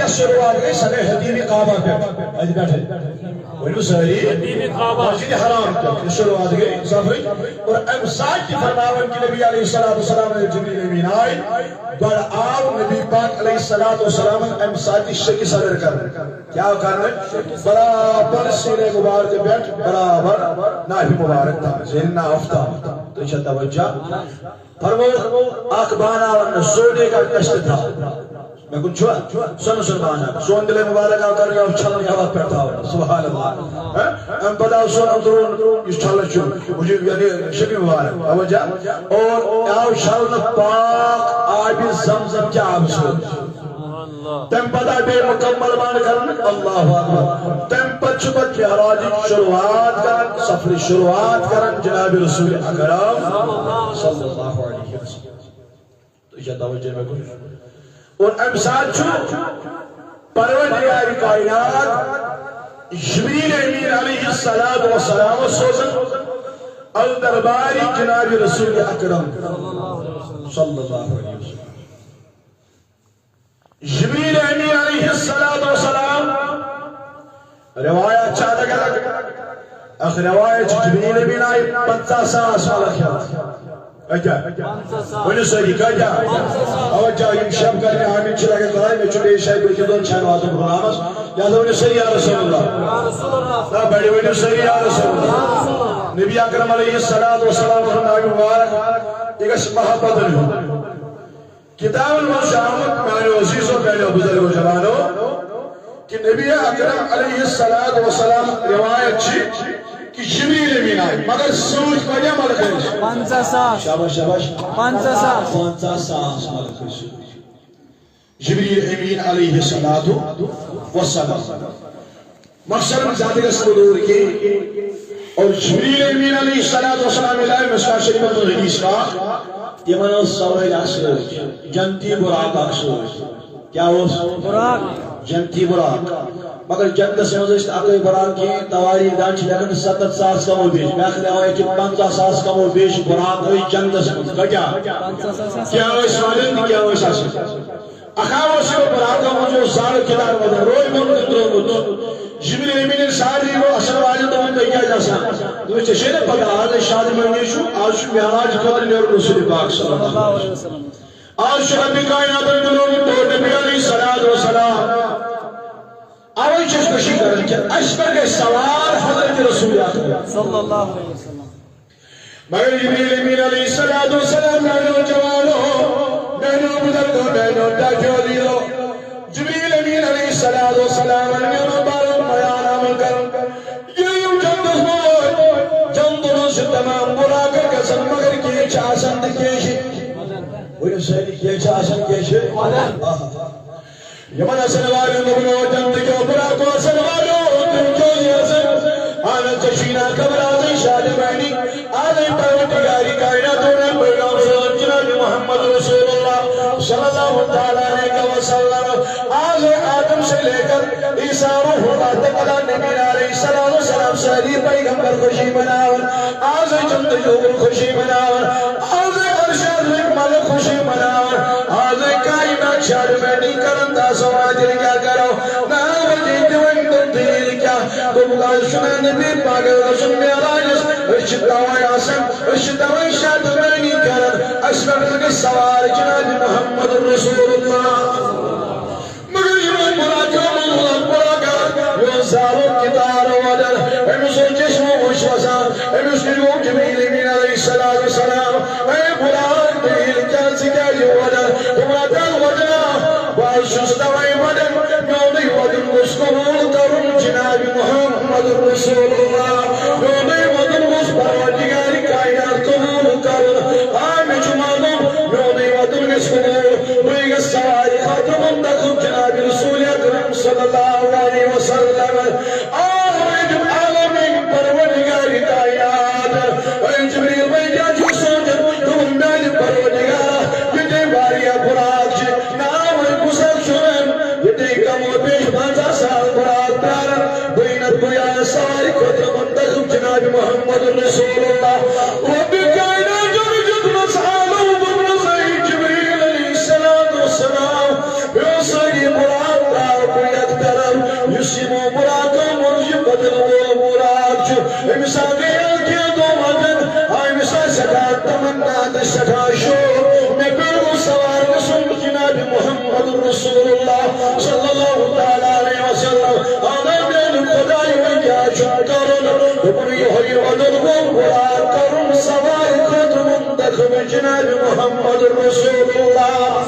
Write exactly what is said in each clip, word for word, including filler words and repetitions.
شروعات گٔے، سۄ گٔے حدیٖمِ کعبہ پٮ۪ٹھ۔ اَتہِ پٮ۪ٹھٕ ؤنِو سٲری۔ حدیٖمِ کعبہ۔ مسجدِ حرام پٮ۪ٹھ یہِ شروعات گٔے صفٕچ۔ اور اَمہِ ساتہٕ تہِ فرماوان کہِ نبی علیہ الصلوۃ والسلام، جبریل امین آے، گۄڈٕ آو نبی پاک علیہ الصلوۃ والسلام اَمہِ ساتہٕ تہِ شکہِ صدر کرنہٕ۔ کیٛاہ آو کرنہٕ؟ برابر سیٖنہ مبارک پٮ۪ٹھ، برابر نافہِ مبارک تام، زیر ناف تام۔ تُہۍ چھا توجہ؟ فرمووُکھ، اکھ بانہٕ آو اننہٕ، سونے کا کشت تھا۔ مےٚ کُن چھُوا؟ سۄنہٕ سُنٛد بانہٕ اکھ۔ سون دِلے مبارک آو کرنہٕ، یہِ آو چھلنہٕ، یہِ آو پٮ۪ٹھاوُن۔ سبحان اللہ۔ ہاں؟ اَمہِ پتہٕ آو سۄن اندرون، یُس چھلنہٕ چھُ، وٕچھِو، یعنی شبی مبارک۔ توجہ۔ اور آو چھلنہٕ پاک آبِ زمزم کہِ آبہٕ سۭتۍ۔ تَمہِ پتہٕ آو بیٚیہِ مُکمل بانہٕ کرنہٕ۔ اللہ اکبر۔ تَمہِ پتہٕ چھُ پتہٕ معراجٕچ شروعات کران، سفرٕچ شروعات کران جناب رسول اکرم صلی اللہ علیہ وسلم۔ تُہۍ چھا توجہ مےٚ کُن؟ اور اَمہِ ساتہٕ چھُ پروردگار کائنات جبریل امین علیہ الصلوۃ والسلام سوزان الدربار جناب رسول اکرم صلی اللہ علیہ وسلم۔ جبریل امین علیہ الصلوۃ والسلام، روایت چھِ الگ الگ۔ اکھ روایت چھِ جبریل امین آیہِ پنٛژاہ ساس ملک ہٮ۪تھ۔ کٲتیٛاہ؟ ؤنِو سٲری، کٲتیٛاہ؟ اَوَے چھا یِم شب کرنہِ آمٕتۍ چھِ لگان خداے، مےٚ چھُ بیٚیہِ شاید بیٚکہِ دۄہ چھانہٕ واتُن پروگرامس۔ لہذا ؤنِو سٲری یا رسول اللہ۔ نہ، بڑِ ؤنِو سٲری یا رسول اللہ۔ نبی اکرم علیہ الصلوۃ والسلام سُنٛد ناوِ مبارک، یہِ گژھِ محبتن ہُنٛد۔ کتابن منٛز چھُ آمُت، میانیو عزیزو، میانیو بزرگو جوانو، کہ نبی اکرم علیہ الصلوۃ والسلام، روایت چھِ کہ جبریل امین آیہِ، مگر سۭتۍ کٲتیٛاہ ملک ٲسۍ؟ پنٛژاہ ساس۔ شاباش، شاباش۔ پنٛژاہ ساس۔ پنٛژاہ ساس ملک ٲسۍ سۭتۍ۔ جبریل امین علیہ الصلوۃ والسلام۔ مقصد زیادٕ گژھِ نہٕ دوٗر کینٛہہ۔ اور جبریل امین علیہ الصلوۃ والسلام ییٚلہِ آیہِ، مصباح شریفس منٛز حدیث پاک، تِمن ٲس سوٲرۍ اکھ سۭتۍ، جنتی براق اکھ سۭتۍ۔ کیٛاہ اوس؟ براق۔ جنتی براق۔ مگر جنتس منٛز ٲسۍ نہٕ اکُے براق کینٛہہ، توٲریٖخ دان چھِ لیکھان ستتھ ساس کم و بیش، بیٛاکھ روایت چھِ پنٛژاہ ساس کم و بیش براق ٲسۍ جنتس منٛز۔ کٲتیٛاہ؟ پنٛژاہ ساس۔ کیٛاہ ٲسۍ والٮ۪ن تہٕ کیٛاہ ٲسۍ اصٕل؟ اکھا اوس یہِ براقو منٛز اوس زالہٕ کِدار وَدان، روے بۄن تہِ ترٛوومُت۔ جبریل امین ییٚلہِ سارنٕے گوٚو اصل والٮ۪ن، دوٚپُن، "تُہۍ کیٛازِ آسان؟" دوٚپُس، "ژےٚ چھے نا پتہ، آز ہے شادمٲنی چھُ، آز چھُ معراج خٲطرٕ نیرُن رسول پاک صلی اللہ علیہ وسلم۔ آز چھُ ربِ کائناتن بُلومُت تور نبی علیہ الصلوۃ والسلام۔ اوے چھِ أسۍ کوٗشِش کران کہ اَسہِ پٮ۪ٹھ گژھِ سوار حضرت رسول اکرم صلی اللہ علیہ وسلم۔" مگر جبریل امین علیہ الصلوۃ والسلام، میانیو جوانو، میانیو بزرگو، میانیو ٹاٹھیو عزیزو، جبریل امین علیہ الصلوۃ والسلام، میانیو بارو بیان عمل کرن۔ ییٚلہِ یِم جنتس منٛز وٲتۍ، جنتس منٛز چھِ تمام براق گژھان، مگر کینٛہہ چھِ آسان تہٕ کینٛہہ چھِ۔ ؤنِو سٲری، کینٛہہ چھِ آسان، کینٛہہ چھِ۔ آہا۔ یِمن آسن والٮ۪ن دوٚپُن، "او جنتہٕ کیو براقو آسن والٮ۪و، تِم کیٛازِ آسن؟ اہن حظ، ژےٚ چھُے نا خبر، آزے شادمٲنی، آزے پروردگارِ کائنات ووٚن، پیغام سوزُن جناب محمد رسول اللہ صلی اللہ تعالیٰ علیہ وسلم۔ آزے آدم سے لے کر عیسیٰ روح اللہ تک نبی علیہ الصلوۃ والسلام سٲری پیغمبر خوشی مناون، آزے جنتٕکۍ حور خوشی مناون، آزے عرشس رٔٹۍ ملک خوشی مناون، آزے کائنات شادمٲنی کرن، تاسو آ دِل کیٛاہ کرو؟" نہ، وۄنۍ دِیِو تُہۍ وۄنۍ تِم دٔلیٖل کیٛاہ؟ دوٚپُکھ، آز چھُنہ نبی پاکس گژھُن معراجس، أسۍ چھِ توے آسان، أسۍ چھِ توے شادمٲنی کران، اَسہِ پٮ۪ٹھ گژھِ سوار جناب محمد رسول اللہ۔ مگر یِمو براقو منٛز اوس براق اکھ، یہِ اوس زالُک کِدار وَدان، أمِس اوس چشمہٕ وُچھ وَسان، أمِس نِش گوٚو جبریل امین علیہ الصلوۃ والسلام، اے براق، دٔلیٖل کیٛاہ، ژٕ کیٛازِ وَدان؟ دوٚپُن، ہتا وَدان، بہٕ حظ چھُس توے وَدان، میونُے وَدُن گوٚژھ قبوٗل کَرُن جناب محمد رسول اللہ، میونُے وَدُن گوٚژھ پروردگار کائنات قبوٗل کَرُن۔ آ، مےٚ چھُ معلوم، میونُے وَدُن گژھِ قبوٗل، بہٕ گژھٕ سوارِ خٲطرٕ منتخب جناب رسول اکرم صلی اللہ علیہ وسلم۔ آ، رب العالمین، پروردگار کائنات، اے جبریل، وۄنۍ کیٛاہ چھُکھ سونٛچان؟ دوٚپُن، میانہِ پروردگارا، ییٚتہِ واریاہ براق چھِ، ناو وۄنۍ کُس اکھ چھُ وَنان؟ ییٚتہِ کم و بیش پنٛژاہ ساس براق پراران، بہٕ یِنہٕ، بہٕ آیس سوارِ خٲطرٕ منتخب جناب محمد رسول اللہ۔ رب کائنات چھُ دیُتمُت حالو، دوٚپمُت، اے جبریل علیہ الصلوۃ والسلام، مےٚ اوس سٲری براق پراران۔ یِمو بُراکو ووٚن، یہِ بدل وول بُراک چھُ۔ أمِس آ گٔیو کینٛہہ دۄہ وَدَن، آ، أمِس آ سٮ۪ٹھاہ تمنا تہٕ سٮ۪ٹھاہ شوق۔ مےٚ پیوٚو سوار گژھُن جناب محمد رسول اللہ صلی اللہ تعالیٰ علیہ وسلم۔ آ، مےٚ میٛانہِ خۄدایہِ، وۄنۍ کیٛاہ چھُم کَرُن؟ دوٚپُن، یِہوٚے بدل وول بُراک کَرُن سوارِ خٲطرٕ منتخب جناب محمد رسول اللہ۔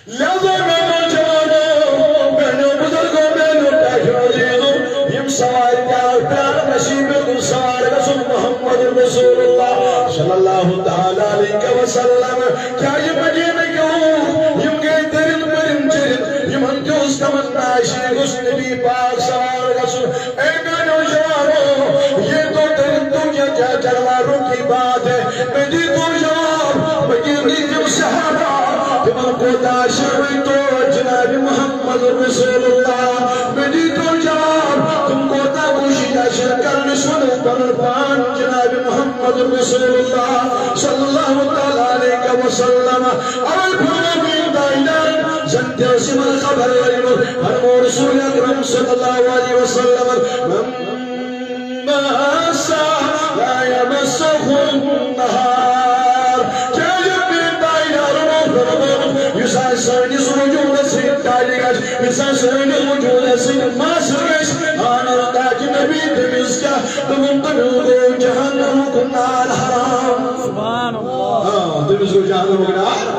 لہذا میانیو جوانو، میانیو بزرگو، میانیو ٹاٹھیو عزیزو، یِم سوارِ پیار، پیار نصیب گوٚو سوار گژھُن محمد رسول اللہ صلی اللہ تعالیٰ علیہ وسلم۔ کیازِ مدینہ کیو لوٗکھ، یِم گٔے دٔرِتھ پٔرِتھ چٔرِتھ، یِمن تہِ اوس تمنا، اَسہِ گوٚژھ نبی پاک سوار گژھُن۔ اے میانیو جوانو، یہ تو تم، تم کیا، کیا چلواروں کی بات ہے؟ مےٚ دیٖتو جواب، مےٚ کیٛاہ دِتِم صحابہ، تِمن کوٗتاہ آسہِ وۄنۍ توتہِ جناب محمد رسول اللہ؟ مےٚ دیٖتو جواب، تِم کوٗتاہ کوٗشِش آسہِ کران، أسۍ وَنو پنُن پان جناب محمد رسول اللہ صلی اللہ تعالیٰ علیہ وسلم۔ اوے فرموو میٲنۍ تاجدارن، زن تہِ ٲس یِمن خبر لٔجمٕژ، فرموو رسول اکرم صلی اللہ علیہ وسلم، من مس لا يمسه النهار۔ کیٛازِ پیٚیہِ تاجدارو فرمومُت، یُس آسہِ سٲنِس وجوٗدس سۭتۍ تعلق آسہِ، یُس آسہِ سٲنِس وجوٗدس سۭتۍ مس گژھِ، آ، تاکہِ نبی تٔمِس کیٛاہ دوٚپُن، تٔمِس گوٚو جہنمُک نار حرام۔ سبحان اللہ۔ آ، تٔمِس گوٚو جہنمُک نار۔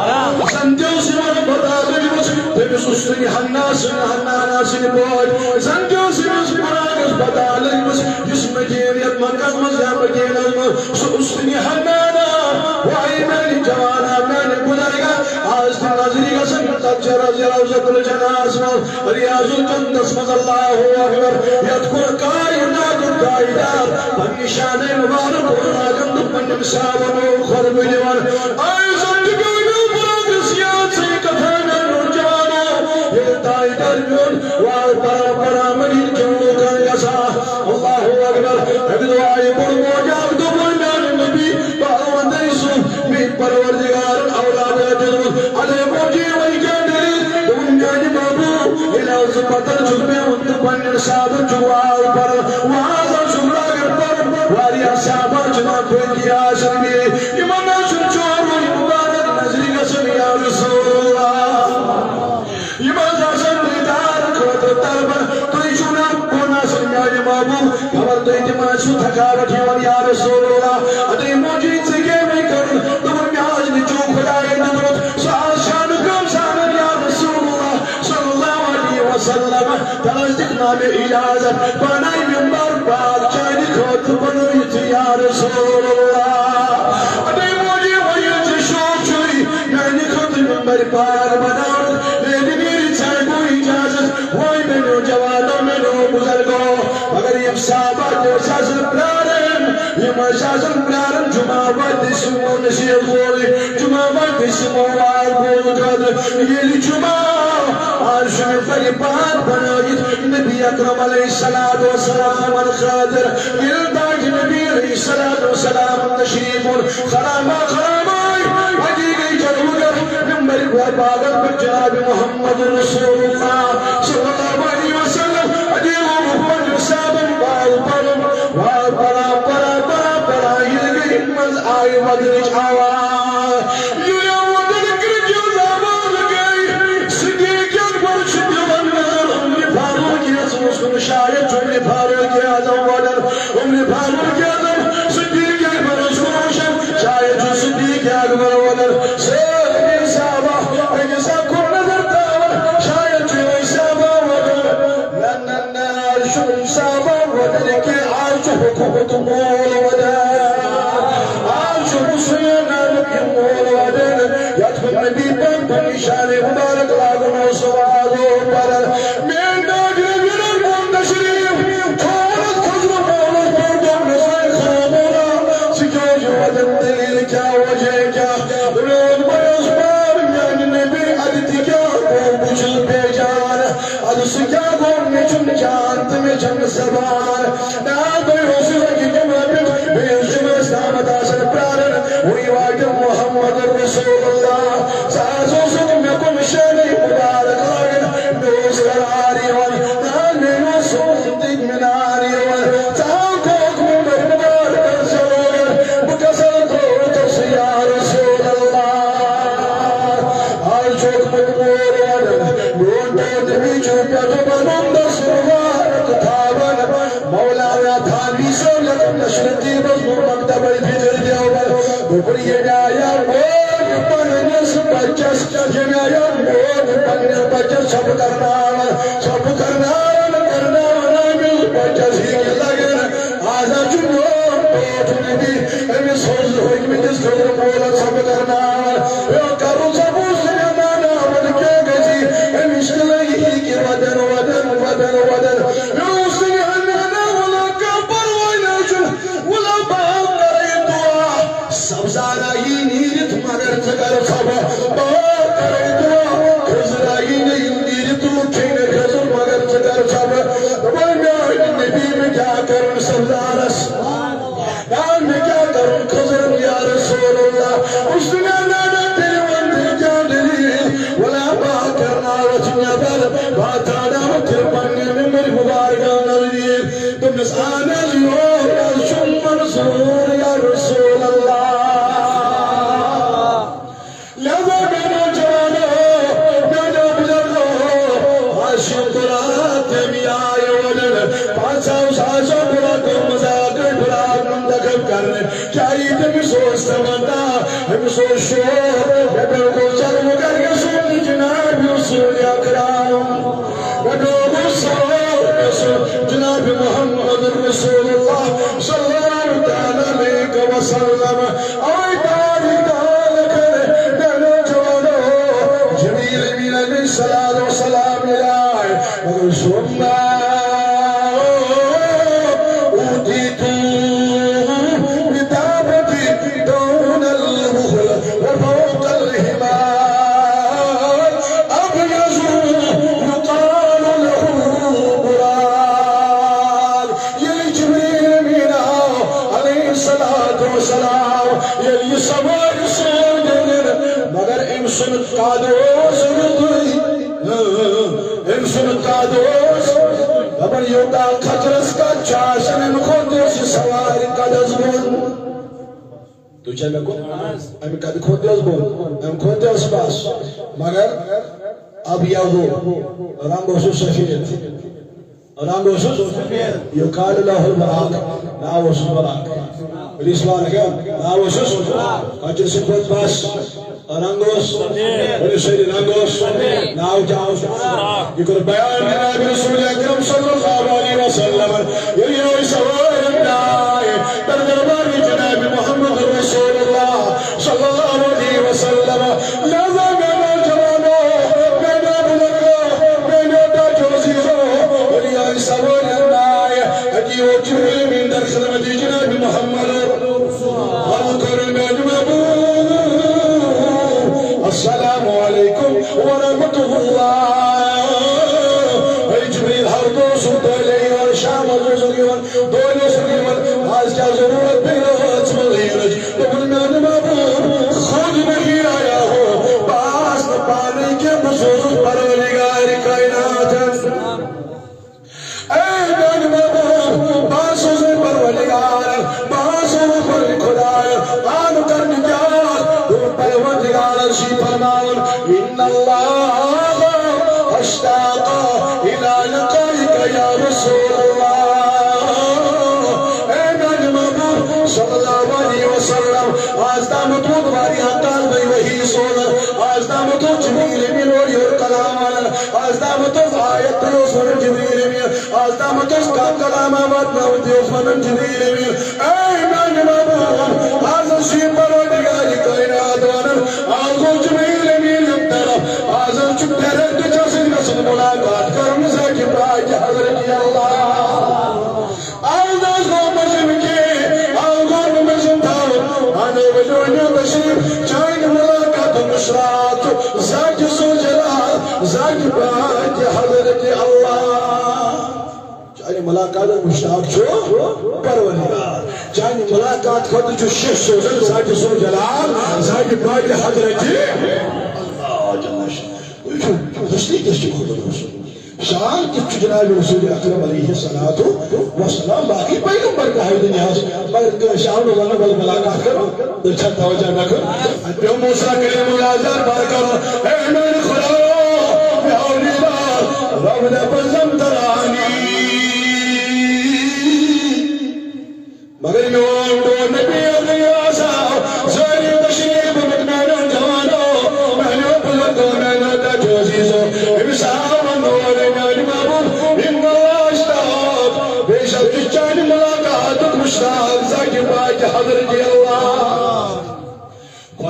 زن تہِ اوس یِمن پتہ لٔجمٕژ، تٔمِس اوس سُہ حنہ سٕنٛدِ، حنانہ سٕنٛدِ پٲٹھۍ۔ زن تہِ اوس أمِس فراقس پتہ لٔجمٕژ، یُس مدیٖنہ یتھ مکس منٛز یا مدیٖنس منٛز، سُہ اوس سُہ حنانہ۔ وای میانہِ جوانا، میانہِ بزرگا، آز تہِ نظرِ گژھن تتھ جرس روضۃ الجناحس منٛز، ریاض الجنتس منٛز۔ اللہ اکبر۔ یتھ کُن کائناتُک تاجدار پننہِ شانہ مبارک لاگان تہٕ پننٮ۪ن صحابن اوس خطبہٕ دِوان۔ آے زن تہِ پیوٚو مےٚ برعکس یاد سُے کتھا میانیو جوانو۔ ییٚلہِ تاجدار میون وال پران پران مدیٖنہٕ کٮ۪ن لوٗکن گژھان۔ اللہ اکبر۔ اَمہِ دۄہ آیہِ بوٚڑ موج اکھ، دوٚپُن، میانہِ نبی، بہٕ وَنہٕ تۄہہِ سُہ، میٲنۍ پروردگارن اولاد دیُتمُت۔ اَدے موجی، وۄنۍ کیٛاہ دٔلیٖل؟ دوٚپُن، میانہِ محبوب، ییٚلہِ آز ژٕ پتن چھُکھ بیٚہوان تہٕ پننٮ۪ن صحابن چھُکھ وال پران، وال چھُکھ لاگان پرُن، واریاہ صحابہ چھِ وۄنۍ پٔتۍ کِنۍ آسان بِہِتھ، یِمن نہ چھُنہٕ چون روح مبارک نظرِ گژھان، یا رسول اللہ۔ یِم حظ آسن دیدار خٲطرٕ طلبان۔ تُہۍ چھِو نا بۄن آسان میانہِ محبوب، خبر تُہۍ تہِ ما چھِو تھکاوٹ یِوان، یا رسول اللہ؟ اَدے موجی، ژےٚ کیٛاہ وۄنۍ کَرُن؟ دوٚپُن، مےٚ حظ نیٚچوٗ خۄدایَن دیُتمُت، سُہ حظ چھانہٕ کٲم زانان، یا رسول اللہ صلی اللہ علیہ وسلم۔ تَلہٕ حظ دِکھ نا مےٚ اِجازت، بہٕ اَنہٕ مِمبر پاک چانہِ خٲطرٕ بَنٲوِتھ، یا رسول اللہ۔ اَدے موجی، وۄنۍ ییٚلہِ ژےٚ شوق چھُے میانہِ خٲطرٕ مِمبر پاک بَناوُن، میانہِ میرِ ژےٚ گوٚو اِجازت۔ وۄنۍ میانیو جوانو، میانیو بُزرگو، مگر یِم صحابہ تہِ ٲسۍ آسان پرٛاران، یِم ٲسۍ آسان پرٛاران، جمعہ واتہِ أسۍ یِمو نصیحت بوزٕنۍ، جمعہ واتہِ أسۍ یِمو وعظ بوزنہٕ خٲطرٕ۔ ییٚلہِ جمعہ آو، آز چھُ مِمبرِ پاک بَنٲوِتھ نبی اکرم علیہ الصلوۃ والسلام خٲطرٕ۔ ییٚلہِ تاج نبی علیہ الصلوۃ والسلام تشریف اوٚن، خرامہ خرامہ آے، اَتی گٔے جلوٕ گر، مِمبرِ پاکَس پٮ۪ٹھ جناب محمد رسول اللہ صلی اللہ علیہ وسلم۔ اَتی لوگُکھ پنٛنٮ۪ن صحابن وعظ پَرُن، وعظ پَران، پَران، پَران، پَران، ییٚلہِ گٔے منٛز آیہِ وَدنٕچ آواز۔ ییٚلہِ وَدن کِرکِس آواز گٔے، صدیق اکبر چھُ دِوان نظر عمرِ فاروق اعظمس کُن، شاید چھُ عمرِ فاروق اعظم وَدان۔ عمرِ فاروق اعظم صدیق اکبرس کُن وٕچھان، شاید چھُ صدیق اکبر وَدان۔ سٲری صحابہ أکِس اکھ کُن نظر ترٛاوان، شاید چھُ یِہوٚے صحابہ وَدان۔ نہ، نہ، نہ، آز چھُنہٕ صحابہ وَدان کینٛہہ، آز چھُ حکوٗمت مول وَدان۔ آز چھُ حسین نانُک یہِ مول وَدان، یَتھ نبی پاک پننہِ شانِ مبارک لاگان اوس وعظ پران۔ میٲنۍ ڈاکٹر یِنن ووٚن تشریف، تھوڑا کھوژنہٕ مولس پٮ۪ٹھ دوٚپنس، "وۄنۍ خامولا، ژٕ کیٛازِ وَدان، دٔلیٖل کیٛاہ، وجہ کیٛاہ؟" دوٚپُن، "بہٕ اوسُس پانہٕ میانہِ نبی اَتہِ، تہِ کیٛاہ گوٚو، بہٕ چھُس بے جان۔ اَدٕ سُہ کیٛاہ گوٚو، مےٚ چھُنہٕ جان تہٕ مےٚ چھَنہٕ زبان۔" نہ، تۄہہِ اوسوٕ اَکہِ جمعہ پٮ۪ٹھ بیٚیِس جمعس تامَتھ آسان پرٛاران، وۄنۍ واتہِ محمد رسول اللہ۔ سُہ حظ اوسُکھ مےٚ کُن شانہِ مبارک لاگان، مےٚ اوس قرار یِوان، چھُ پٮ۪ٹھٕ وَنُن دَس مُبارک تھاوان۔ مولانا تھانوی صٲب یَتھ نشرِ طیبس منٛز مکتبے فکر دیوبند۔ دوٚپُن، ییٚمہِ آیا مول پننِس بچس، ییٚمہِ آیا مول پننِس بچس ژھۄپہٕ کرناوان، ژھۄپہٕ کرناوان، کرناوان أمِس بچس ہیٚکہِ لگن۔ آز ہا چھُ میون ٹوٹھ نبی، أمِس حض-، حکمتِس خٲطرٕ مولس سبق کرناوان۔ ہے، کرُن سا بوٗز سُہ مےٚ نانا، وَلہٕ کیٛاہ گژھِ؟ أمِس تہِ لگہِ یہِ کہِ وَدن، وَدن، وَدن، وَدن۔ مےٚ اوس نہٕ یِہَن مےٚ نہ، وَلہٕ کانٛہہ پرواے نہ چھُنہٕ۔ وَلہٕ بہٕ کرے دُعا۔ سبزارا یی نیٖرِتھ مگر ژٕ کر ژھۄپہٕ۔ بہٕ کرے دُعا۔ خضرا یی نہٕ نیٖرِتھ لُکھ کھیٚنہِ خضر مگر ژٕ کر ژھۄپہٕ۔ دَپان میٛانہِ نبی مےٚ کیٛاہ کرُن سبزارس؟ دَپان مےٚ کیٛاہ کرُن خضرن یا رسول اللہ؟ اس نے نانا تیرے وندے کیا دلیل؟ ولا بہٕ کرناوتھ نٮ۪بر، بہٕ ترٛاوناوتھ تیٚلہِ پننہِ ممبرِ مبارکہ نزدیٖک۔ دوٚپنس، اہن حظ، یور حظ چھُم منظوٗر یا رسول اللہ۔ لہذا میانیو جوانو، میانیو بزرگو، آز چھُ برا تَمہِ آیہِ وَنان، پانٛژھ ساس آسو برا گٔمٕژ، آ گٔے برا منتخب کرنہٕ۔ کیٛاہ یہِ تٔمِس اوس تمنا، أمِس اوس شوق، مےٚ پیوٚو گوٚو ژَلہٕ وۄنۍ گژھُن جناب رسول اکرم۔ وَنو سَلام رسول جناب محمد رسول اللہ صلی اللہ تعالیٰ علیہ وسلم۔ اوے تاج دار کر میانیو جوانو، جبریل امین علیہ الصلوۃ والسلام ییٚلہِ آے، مگر ثم اوتیتم بطانة دون البغل وفوق الحمار ابیض یقال له براق۔ ییٚلہِ جبریل امین آو علیہ الصلوۃ والسلام، ییٚلہِ یہِ سوارِ سوز دِنہٕ، مگر أمۍ سُنٛد قد اوس یُتُے، أمۍ سُنٛد قد اوس، دَپان یوٗتاہ کھجرس قد چھُ آسان، اَمہِ کھۄتہٕ تہِ اوس یہِ سوارِ قدس بۄن۔ تُہۍ چھا مےٚ کُن؟ اَمہِ قدٕ کھۄتہٕ تہِ اوس بۄن، اَمہِ کھۄتہٕ تہِ اوس پَس۔ مگر ابیض، رنٛگ اوسُس سفید۔ رنٛگ اوسُس؟ یقال له براق، ناو اوسُس براق۔ ؤلِو سبحان اللہ، ناو اوسُس؟ کھجر سٕنٛدِ کھۄتہٕ پَس۔ رنٛگ اوس؟ ؤلِو سٲری، رنٛگ اوس؟ ناو کیٛاہ اوس؟ یہِ کوٚر بیان جناب رسول اکرم صلی اللہ علیہ وسلم۔ ییٚلہِ یِہوٚے سوارِ درٛاے، در دربارِ جناب محمد رسول اللہ صلی اللہ علیہ وسلم۔ لہذا میانیو جوانو، میانیو بزرگو، میانیو ٹاٹھیو عزیزو، ییٚلہِ یِہوٚے سوارِ درٛاے، اتی ووت جبریل امین در خدمتِ جناب محمد۔ حال کٔر میانہِ محبوب، السلام علیکم ورحمۃ اللہ۔ اے جبریل، ہر دۄہ اوسُکھ دۄہلے یِوان، شام حظ اوسُکھ یِوان، دۄہلے اوسُکھ یِوان، آز کیٛاہ ضروٗرت پیٚیہِ رٲژ منٛز یِنٕچ؟ دوٚپُن، میانہِ محبوب، خود نہیں آیا ہو، بہٕ آس نہٕ پانے کینٛہہ، بہٕ سوزُکھ پروردگار کائناتن۔ اے میانہِ محبوب، بہٕ ہسا اوسُس پروردگار، بہٕ ہسا اوسُس پننہِ خدایہِ، آن کرنہٕ کیٛاہ؟ دوٚپُن پروردگارن چھُ یہِ فرماوُن، ان اللہ اشتاق الی لقائک یا رسول اللہ۔ اے میانہِ محبوب صلی اللہ علیہ وسلم، آز تامَتھ ووت واریاہ کال بہٕ وحی سوزان، آز تامَتھ اوس جبریل امین اورٕ یورٕ کلام ونان، آز تامَتھ اوس آیت تہِ اوس ونان جبریل امین، آز تامَتھ اوس کانٛہہ کلامہ واتناوُن تہِ اوس ونان جبریل امین۔ اے میانہِ محبوب، آز حظ چھُ یہِ پروردگارِ کائنات ونان، آز گوٚو جبریل امین ییٚمہِ طرف، آز حظ چھُ ڈائریکٹ ژےٚ سۭتۍ گژھُن ملاقات کرُن ذاتِ پاکِ حضرتِ اللہ۔ آز حظ گوٚو مٔنٛزِم کینٛہہ، آز گوٚو نہٕ مٔنٛزِم تھاوُن۔ اَنو ؤلِو أنِو تشریٖف، چانہِ ملاقاتُک شراب چھُ ذاتِ ذوالجلال، ذاتِ پاکِ حضرتِ اللہ۔ چانہِ ملاقاتُک مشتاق چھُ پروردگار۔ چانہِ ملاقات خٲطرٕ چھُ شیخ سوزان ذاتِ ذوالجلال، ذاتِ پاکِ حضرتِ اللہ جل شانہ۔ وٕچھِو، حسنی کِس چھُ خۄدا اوس۔ شان کِتھ چھُ جناب رسول اکرم علیہ الصلوۃ والسلام، باقی پیغمبر کہے دُنیاہس، مگر کٲنٛسہِ آو نہٕ وننہٕ، ولہٕ ملاقات کرو، تیٚلہِ چھا توجہ مےٚ کُن؟ اَتہِ پیوٚو موسیٰ کلیم اللہ دربار کرُن، اے میانہِ خدا، مےٚ آو دیدار، رب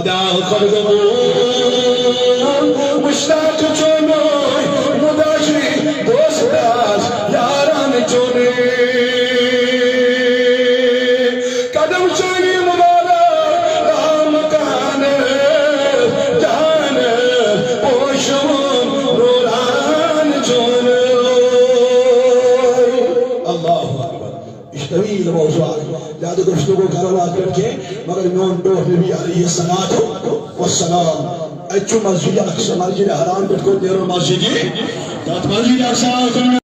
داغ خود مشتاق چونو مداشی دوست داس یاران چونی. قدم چونی مبارک رام کان جان پوشون نوران چون. اللہ اکبر. یہِ چھُ طویل موضوع، زیادٕ گفتگو کرو نہٕ اتھ پٮ۪ٹھ کینٛہہ، مگر میون ٹوٹھ نبی علیہ الصلوۃ والسلام۔ اتہِ چھُ مسجد اقصی، مسجد حرام پٮ۪ٹھ کوٚت نیرو مسجد؟ تتھ مسجد اقصی